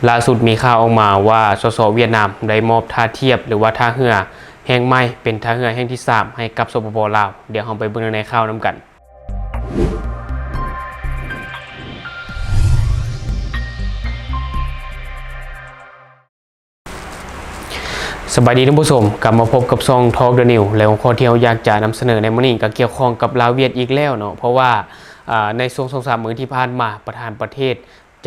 ລ່າສຸດມີຂ່າວອອກມາວ່າ ສສ ຫວຽດນາມ ໄດ້ມອບທ່າທຽບ ຫຼືວ່າທ່າເຮືອແຫ່ງໃໝ່ ເປັນທ່າເຮືອແຫ່ງທີສາມ ໃຫ້ກັບ ສປປ ລາວ. ດຽວເຮົາໄປເບິ່ງໃນຂ່າວນຳກັນ. ສະບາຍດີທ່ານຜູ້ຊົມ, ກັບມາພົບກັບຊ່ອງ Talk the News ແລະ ຫົວຂໍ້ທີ່ເຮົາຢາກຈະນຳສະເໜີໃນມື້ນີ້ກໍກ່ຽວຂ້ອງກັບລາວຫວຽດອີກແລ້ວເນາະ, ເພາະວ່າ ອາ ໃນຊ່ວງສອງສາມມື້ທີ່ຜ່ານມາ ປະທານປະເທດ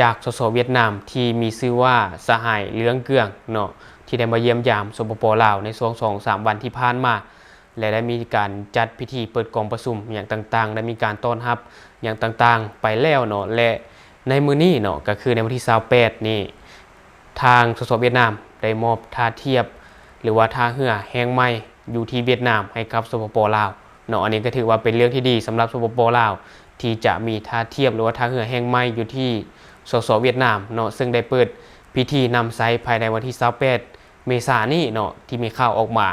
ຈາກ ສສ ຫວຽດນາມ ທີ່ມີຊື່ວ່າ ສະຫາຍ ເລື່ອງເກືອງ ເນາະ ທີ່ໄດ້ມາຢ້ຽມຢາມ ສປປ ລາວ ໃນຊ່ວງສອງສາມວັນທີ່ຜ່ານມາ ແລະ ໄດ້ມີການຈັດພິທີເປີດກອງປະຊຸມຫຍັງຕ່າງໆ, ໄດ້ມີການຕ້ອນຮັບຫຍັງຕ່າງໆໄປແລ້ວເນາະ, ແລະ ໃນມື້ນີ້ເນາະ ກໍຄືໃນວັນທີຊາວແປດນີ້ ທາງ ສສ ຫວຽດນາມ ໄດ້ມອບທ່າທຽບ ຫຼືວ່າທ່າເຮືອແຫ່ງໃໝ່ຢູ່ທີ່ຫວຽດນາມໃຫ້ກັບ ສປປ ລາວ ເນາະ. ອັນນີ້ກໍຖືວ່າເປັນເລື່ອງທີ່ດີສຳລັບ ສປປ ລາວ ທີ່ຈະມີທ່າທຽບ ຫຼືວ່າທ່າເຮືອແຫ່ງໃໝ່ຢູ່ທີ່ ສສ ຫວຽດນາມ ເນາະ, ເຊິ່ງໄດ້ເປີດພິທີນຳໃຊ້ພາຍໃນວັນທີຊາວແປດ ເມສານີ້ເນາະ ທີ່ມີຂ່າວອອກມາ.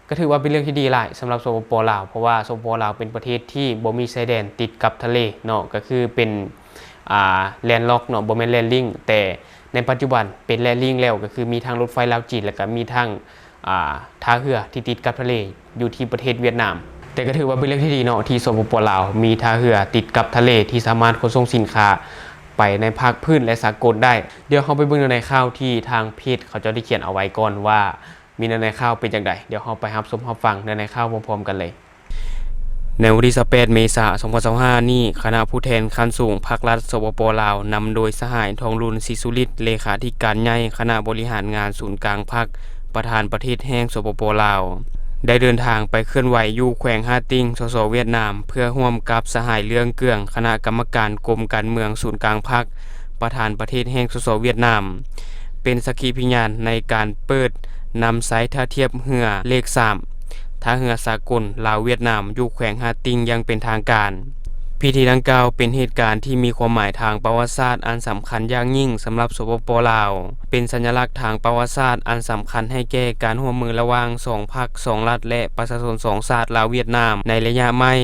ກໍຖືວ່າເປັນເລື່ອງທີ່ດີຫຼາຍສຳລັບ ສປປ ລາວ, ເພາະວ່າ ສປປ ລາວ ເປັນປະເທດທີ່ບໍ່ມີຊາຍແດນຕິດກັບທະເລເນາະ, ກໍຄືເປັນ ອ່າ landlock ເນາະ, ບໍ່ແມ່ນ landlink, ແຕ່ໃນປັດຈຸບັນເປັນ landlink ແລ້ວ, ກໍຄືມີທັງລົດໄຟລາວ-ຈີນ ແລ້ວກໍມີທັງ ອ່າ ທ່າເຮືອທີ່ຕິດກັບທະເລຢູ່ທີ່ປະເທດຫວຽດນາມ. ແຕ່ກໍຖືວ່າເປັນເລື່ອງທີ່ດີເນາະ ທີ່ ສປປ ລາວ ມີທ່າເຮືອຕິດກັບທະເລທີ່ສາມາດຂົນສົ່ງສິນຄ້າໄປໃນພາກພື້ນ ແລະ ສາກົນໄດ້. ດຽວເຮົາໄປເບິ່ງໃນຂ່າວທີ່ທາງເພຈເຂົາເຈົ້າໄດ້ຂຽນເອົາໄວ້ກ່ອນວ່າ ມີເນື້ອໃນຂ່າວເປັນຈັ່ງໃດ? ດຽວເຮົາໄປຮັບຊົມຮັບຟັງເນື້ອໃນຂ່າວພ້ອມໆກັນເລີຍ. ໃນວັນທີຊາວແປດ ເມສາ ສອງພັນຊາວຫ້ານີ້, ຄະນະຜູ້ແທນຂັ້ນສູງພັກລັດ ສປປ ລາວ ນຳໂດຍສະຫາຍ ທອງລຸນ ສີສຸລິດ ເລຂາທິການໃຫຍ່ຄະນະບໍລິຫານງານສູນກາງພັກ, ປະທານປະເທດແຫ່ງ ສປປ ລາວ ໄດ້ເດີນທາງໄປເຄື່ອນໄຫວຢູ່ແຂວງຮ່າຕິງ ສສ ຫວຽດນາມ ເພື່ອຮ່ວມກັບສະຫາຍ ເລື່ອງເກືອງ ຄະນະກຳມະການກົມການເມືອງສູນກາງພັກ, ປະທານປະເທດແຫ່ງ ສສ ຫວຽດນາມ ເປັນສັກຂີພິຍານໃນການເປີດນຳໃຊ້ທ່າທຽບເຮືອເລກສາມ ທ່າເຮືອສາກົນລາວ-ຫວຽດນາມ ຢູ່ແຂວງຮ່າຕິງຢ່າງເປັນທາງການ. ພິທີດັ່ງກ່າວເປັນເຫດການທີ່ມີຄວາມໝາຍທາງປະຫວັດສາດອັນສຳຄັນຢ່າງຍິ່ງສຳລັບ ສປປ ລາວ, ເປັນສັນຍະລັກທາງປະຫວັດສາດອັນສຳຄັນໃຫ້ແກ່ການຮ່ວມມືລະຫວ່າງສອງພັກ, ສອງລັດ ແລະ ປະຊາຊົນສອງຊາດລາວ-ຫວຽດນາມໃນໄລຍະໃໝ່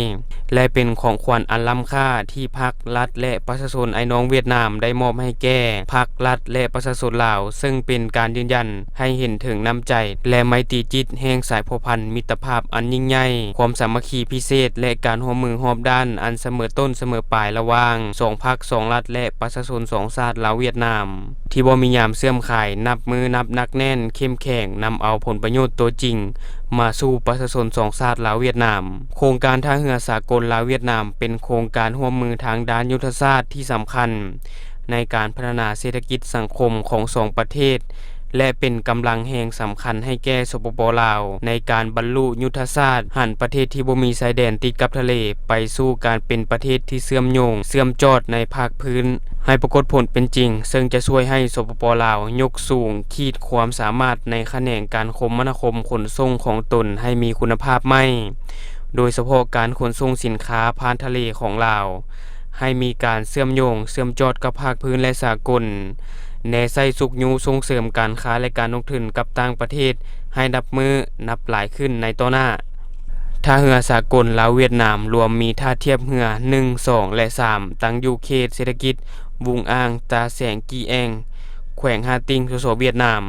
ແລະ ເປັນຂອງຂວັນອັນລ້ຳຄ່າທີ່ພັກ, ລັດ ແລະ ປະຊາຊົນອ້າຍນ້ອງຫວຽດນາມໄດ້ມອບໃຫ້ແກ່ພັກ, ລັດ ແລະ ປະຊາຊົນລາວ, ເຊິ່ງເປັນການຢືນຢັນໃຫ້ເຫັນເຖິງນ້ຳໃຈ ແລະ ໄມຕີຈິດແຫ່ງສາຍພົວພັນມິດຕະພາບອັນຍິ່ງໃຫຍ່, ຄວາມສາມັກຄີພິເສດ ແລະ ການຮ່ວມມືຮອບດ້ານອັນສະເໝີຕົ້ນສະເໝີປາຍລະຫວ່າງສອງພັກ, ສອງລັດ ແລະ ປະຊາຊົນສອງຊາດລາວ-ຫວຽດນາມ ທີ່ບໍ່ມີຍາມເສື່ອມຄາຍ, ນັບມື້ນັບໜັກແໜ້ນເຂັ້ມແຂງ, ນຳເອົາຜົນປະໂຫຍດຕົວຈິງມາສູ່ປະຊາຊົນສອງຊາດລາວ-ຫວຽດນາມ. ໂຄງການທ່າເຮືອສາກົນລາວ-ຫວຽດນາມ ເປັນໂຄງການຮ່ວມມືທາງດ້ານຍຸດທະສາດທີ່ສຳຄັນໃນການພັດທະນາເສດຖະກິດສັງຄົມຂອງສອງປະເທດ ແລະ ເປັນກຳລັງແຮງສຳຄັນໃຫ້ແກ່ ສປປ ລາວ ໃນການບັນລຸຍຸດທະສາດຫັນປະເທດທີ່ບໍ່ມີຊາຍແດນຕິດກັບທະເລໄປສູ່ການເປັນປະເທດທີ່ເຊື່ອມໂຍງ, ເຊື່ອມຈອດໃນພາກພື້ນໃຫ້ປາກົດຜົນເປັນຈິງ, ເຊິ່ງຈະຊ່ວຍໃຫ້ ສປປ ລາວ ຍົກສູງຂີດຄວາມສາມາດໃນຂະແໜງການຄົມມະນາຄົມຂົນສົ່ງຂອງຕົນໃຫ້ມີຄຸນນະພາບໃໝ່, ໂດຍສະເພາະການຂົນສົ່ງສິນຄ້າຜ່ານທະເລຂອງລາວ ໃຫ້ມີການເຊື່ອມໂຍງ, ເຊື່ອມຈອດກັບພາກພື້ນ ແລະ ສາກົນ, ແນໃສ່ຊຸກຍູ້ສົ່ງເສີມການຄ້າ ແລະ ການລົງທຶນກັບຕ່າງປະເທດໃຫ້ນັບມື້ນັບຫຼາຍຂຶ້ນໃນຕໍ່ໜ້າ. ທ່າເຮືອສາກົນລາວ-ຫວຽດນາມລວມມີທ່າທຽບເຮືອໜຶ່ງ ສອງ ແລະ ສາມ ຕັ້ງຢູ່ເຂດເສດຖະກິດວຸງອ່າງ ຕາແສງ ກີ່ແອງ ແຂວງຮ່າຕິງ ສສ ຫວຽດນາມ,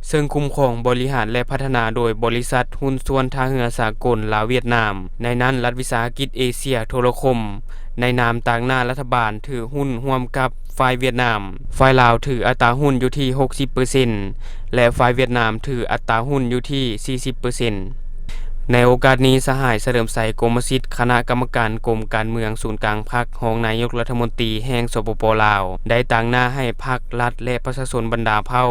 ເຊິ່ງຄຸ້ມຄອງ, ບໍລິຫານ ແລະ ພັດທະນາໂດຍບໍລິສັດຫຸ້ນສ່ວນທ່າເຮືອສາກົນລາວ-ຫວຽດນາມ, ໃນນັ້ນລັດວິສາຫະກິດເອເຊຍໂທລະຄົມ ໃນນາມຕາງໜ້າລັດຖະບານຖືຫຸ້ນຮ່ວມກັບຝ່າຍຫວຽດນາມ, ຝ່າຍລາວຖືອັດຕາຫຸ້ນຢູ່ທີ່ຫົກສິບເປີເຊັນ ແລະ ຝ່າຍຫວຽດນາມຖືອັດຕາຫຸ້ນຢູ່ທີ່ສີ່ສິບເປີເຊັນ. ໃນໂອກາດນີ້, ສະຫາຍ ສະເຫຼີມໄຊ ກົມມະສິດ ຄະນະກຳມະການກົມການເມືອງສູນກາງພັກ, ຮອງນາຍົກລັດຖະມົນຕີແຫ່ງ ສປປ ລາວ ໄດ້ຕາງໜ້າໃຫ້ພັກ, ລັດ ແລະ ປະຊາຊົນບັນດາເຜົ່າ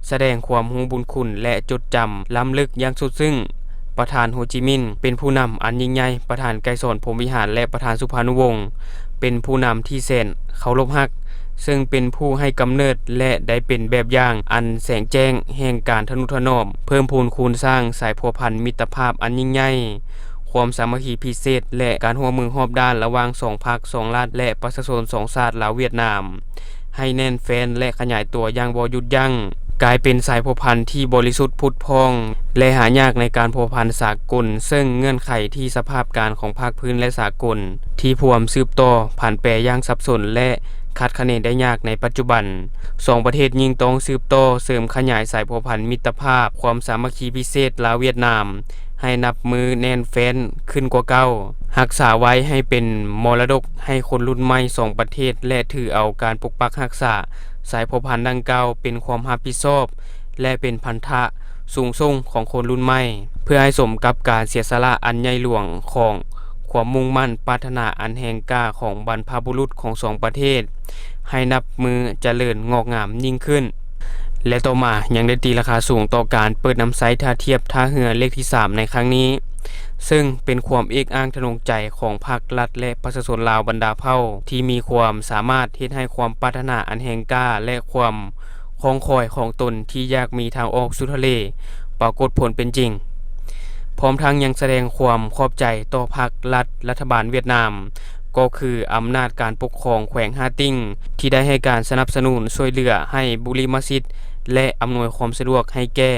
ສະແດງຄວາມຮູ້ບຸນຄຸນ ແລະ ຈົດຈຳລ້ຳເລິກຢ່າງສຸດຊຶ້ງ. ປະທານ ໂຮຈິມິນ ເປັນຜູ້ນຳອັນຍິ່ງໃຫຍ່, ປະທານ ໄກສອນ ພົມວິຫານ ແລະ ປະທານ ສຸພານຸວົງ ເປັນຜູ້ນຳທີ່ແສນເຄົາລົບຮັກ, ເຊິ່ງເປັນຜູ້ໃຫ້ກຳເນີດ ແລະ ໄດ້ເປັນແບບຢ່າງອັນແສງແຈ້ງແຫ່ງການທະນຸຖະໜອມ, ເພີ່ມພູນຄູນສ້າງສາຍພົວພັນມິດຕະພາບອັນຍິ່ງໃຫຍ່, ຄວາມສາມັກຄີພິເສດ ແລະ ການຮ່ວມມືຮອບດ້ານລະຫວ່າງສອງພັກ, ສອງລັດ ແລະ ປະຊາຊົນສອງຊາດລາວ-ຫວຽດນາມ ໃຫ້ແໜ້ນແຟ້ນ ແລະ ຂະຫຍາຍຕົວຢ່າງບໍ່ຢຸດຢັ້ງ, ກາຍເປັນສາຍພົວພັນທີ່ບໍລິສຸດຜຸດຜ່ອງ ແລະ ຫາຍາກໃນການພົວພັນສາກົນ, ເຊິ່ງເງື່ອນໄຂທີ່ສະພາບການຂອງພາກພື້ນ ແລະ ສາກົນ ທີ່ພວມສືບຕໍ່ຜັນແປຢ່າງສັບສົນ ແລະ ຄາດຄະເນໄດ້ຍາກໃນປັດຈຸບັນ. ສອງປະເທດຍິ່ງຕ້ອງສືບຕໍ່ເສີມຂະຫຍາຍສາຍພົວພັນມິດຕະພາບ, ຄວາມສາມັກຄີພິເສດລາວ-ຫວຽດນາມ ໃຫ້ນັບມື້ແໜ້ນແຟ້ນຂຶ້ນກວ່າເກົ່າ, ຮັກສາໄວ້ໃຫ້ເປັນມໍລະດົກໃຫ້ຄົນລຸ້ນໃໝ່ສອງປະເທດ ແລະ ຖືເອົາການປົກປັກຮັກສາສາຍພົວພັນດັ່ງກ່າວເປັນຄວາມຮັບຜິດຊອບ ແລະ ເປັນພັນທະສູງສົ່ງຂອງຄົນລຸ້ນໃໝ່, ເພື່ອໃຫ້ສົມກັບການເສຍສະຫຼະອັນໃຫຍ່ຫຼວງຂອງຄວາມມຸ່ງໝັ້ນປາດຖະໜາອັນແຮງກ້າຂອງບັນພະບຸລຸດຂອງສອງປະເທດ ໃຫ້ນັບມື້ຈະເລີນງອກງາມຍິ່ງຂຶ້ນ. ແລະ ຕໍ່ມາຍັງໄດ້ຕີລາຄາສູງຕໍ່ການເປີດນຳໃຊ້ທ່າທຽບທ່າເຮືອເລກທີສາມໃນຄັ້ງນີ້, ເຊິ່ງເປັນຄວາມເອກອ້າງທະນົງໃຈຂອງພັກລັດ ແລະ ປະຊາຊົນລາວບັນດາເຜົ່າ ທີ່ມີຄວາມສາມາດເຮັດໃຫ້ຄວາມປາດຖະໜາອັນແຮງກ້າ ແລະ ຄວາມ ຂອງຂ້ອຍຂອງຕົນທີ່ຢາກມີທາງອອກສູ່ທະເລປາກົດຜົນເປັນຈິງ, ພ້ອມທັງຍັງສະແດງຄວາມຂອບໃຈຕໍ່ພັກລັດ ລັດຖະບານຫວຽດນາມ, ກໍຄືອຳນາດການປົກຄອງແຂວງຮ່າຕິ່ງ ທີ່ໄດ້ໃຫ້ການສະໜັບສະໜູນຊ່ວຍເຫຼືອໃຫ້ບຸລິມະສິດ ແລະ ອຳນວຍຄວາມສະດວກໃຫ້ແກ່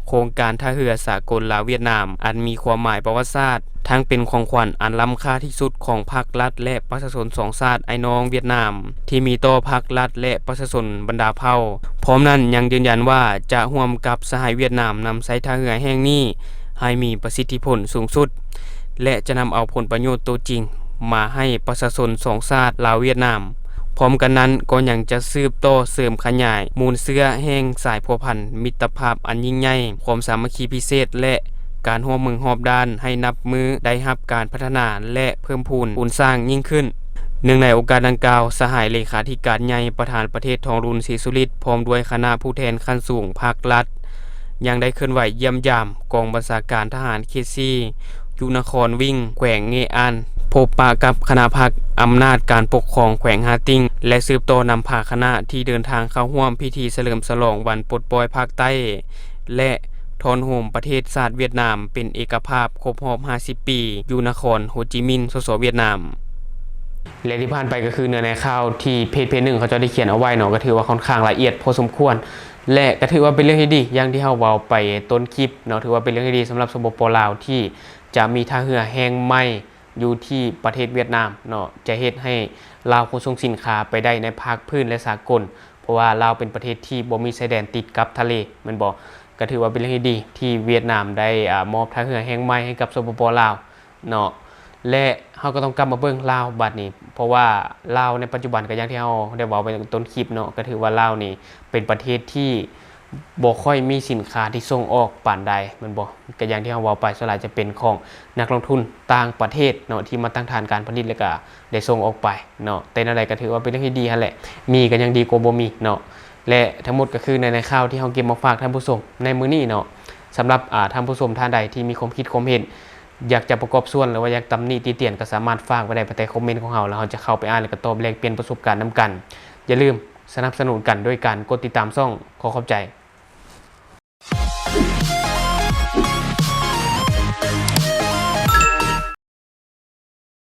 ໂຄງການທ່າເຮືອສາກົນລາວຫວຽດນາມ ອັນມີຄວາມໝາຍປະຫວັດສາດ ທັງເປັນຂອງຂວັນອັນລ້ຳຄ່າທີ່ສຸດຂອງພັກລັດ ແລະ ປະຊາຊົນສອງຊາດອ້າຍນ້ອງຫວຽດນາມ ທີ່ມີຕໍ່ພັກລັດ ແລະ ປະຊາຊົນບັນດາເຜົ່າ. ພ້ອມນັ້ນຍັງຢືນຢັນວ່າຈະຮ່ວມກັບສະຫາຍຫວຽດນາມນຳໃຊ້ທ່າເຮືອແຫ່ງນີ້ໃຫ້ມີປະສິດທິຜົນສູງສຸດ ແລະ ຈະນຳເອົາຜົນປະໂຫຍດໂຕຈິງມາໃຫ້ປະຊາຊົນສອງຊາດລາວ-ຫວຽດນາມ. ພ້ອມກັນນັ້ນກໍຍັງຈະສືບຕໍ່ເສີມຂະຫຍາຍມູນເຊື້ອແຫ່ງສາຍພົວພັນມິດຕະພາບອັນຍິ່ງໃຫຍ່, ຄວາມສາມັກຄີພິເສດ ແລະ ການຮ່ວມມືຮອບດ້ານໃຫ້ນັບມື້ໄດ້ຮັບການພັດທະນາ ແລະ ເພີ່ມພູນປູນສ້າງຍິ່ງຂຶ້ນ. ເນື່ອງໃນໂອກາດດັ່ງກ່າວ, ສະຫາຍເລຂາທິການໃຫຍ່ປະທານປະເທດ ທອງລຸນ ສີສຸລິດ ພ້ອມດ້ວຍຄະນະຜູ້ແທນຂັ້ນສູງພັກລັດ ຍັງໄດ້ເຄື່ອນໄຫວຢ້ຽມຢາມກອງບັນຊາການທະຫານເຂດສີ່ ຢູ່ນະຄອນວິງ ແຂວງເງອານ, ພົບປະກັບຄະນະພັກອຳນາດການປົກຄອງແຂວງຮ່າຕິ່ງ ແລະ ສືບຕໍ່ນຳພາຄະນະທີ່ເດີນທາງເຂົ້າຮ່ວມພິທີສະເຫຼີມສະຫຼອງວັນປົດປ່ອຍພາກໃຕ້ ແລະ ທ້ອນໂຮມປະເທດຊາດຫວຽດນາມເປັນເອກະພາບຄົບຮອບຫ້າສິບປີ ຢູ່ນະຄອນໂຮຈິມິນ ສສ ຫວຽດນາມ. ແລະ ທີ່ຜ່ານໄປກໍຄືເນື້ອໃນຂ່າວທີ່ເພຈເພຈໜຶ່ງເຂົາເຈົ້າໄດ້ຂຽນເອົາໄວ້ເນາະ, ກໍຖືວ່າຄ່ອນຂ້າງລະອຽດພໍສົມຄວນ ແລະ ກໍຖືວ່າເປັນເລື່ອງທີ່ດີ ຢ່າງທີ່ເຮົາເວົ້າໄປຕົ້ນຄລິບເນາະ, ຖືວ່າເປັນເລື່ອງທີ່ດີສຳລັບ ສປປ ລາວ ທີ່ຈະມີທ່າເຮືອແຫ່ງໃໝ່ຢູ່ທີ່ປະເທດຫວຽດນາມເນາະ, ຈະເຮັດໃຫ້ລາວຂົນສົ່ງສິນຄ້າໄປໄດ້ໃນພາກພື້ນ ແລະ ສາກົນ, ເພາະວ່າລາວເປັນປະເທດທີ່ບໍ່ມີຊາຍແດນຕິດກັບທະເລ ແມ່ນບໍ່? ກໍຖືວ່າເປັນເລື່ອງທີ່ດີທີ່ຫວຽດນາມໄດ້ ອາ ມອບທ່າເຮືອແຫ່ງໃໝ່ໃຫ້ກັບ ສປປ ລາວ ເນາະ ແລະ ເຮົາກໍຕ້ອງກັບມາເບິ່ງລາວບັດນີ້, ເພາະວ່າລາວໃນປັດຈຸບັນກໍຢ່າງທີ່ເຮົາໄດ້ເວົ້າໄປໃນຕົ້ນຄລິບເນາະ, ກໍຖືວ່າລາວນີ້ເປັນປະເທດທີ່ບໍ່ຄ່ອຍມີສິນຄ້າທີ່ສົ່ງອອກປານໃດ ແມ່ນບໍ່? ກໍຢ່າງທີ່ເຮົາເວົ້າໄປ, ສ່ວນຫຼາຍຈະເປັນຂອງນັກລົງທຶນຕ່າງປະເທດເນາະ ທີ່ມາຕັ້ງຖານການຜະລິດ ແລ້ວກໍໄດ້ສົ່ງອອກໄປເນາະ, ແຕ່ແນວໃດກໍຖືວ່າເປັນເລື່ອງທີ່ດີຫັ້ນແຫຼະ, ມີກໍຍັງດີກວ່າບໍ່ມີເນາະ. ແລະ ທັງໝົດກໍຄືໃນ ໃນຂ່າວທີ່ເຮົາເກັບມາຝາກທ່ານຜູ້ຊົມໃນມື້ນີ້ເນາະ. ສຳລັບ ອາ ທ່ານຜູ້ຊົມທ່ານໃດທີ່ມີຄວາມຄິດຄວາມເຫັນ ຢາກຈະປະກອບສ່ວນ ຫຼືວ່າຢາກຕຳໜິຕິຕຽນ ກໍສາມາດຝາກໄວ້ໄດ້ພາຍໃຕ້ຄອມເມັນຂອງເຮົາ, ແລ້ວເຮົາຈະເຂົ້າໄປອ່ານ ແລະ ກໍຕອບແລກປ່ຽນປະສົບການນຳກັນ. ຢ່າລືມສະໜັບສະໜູນກັນໂດຍການກົດຕິດຕາມຊ່ອງ. ຂໍຂອບໃຈ.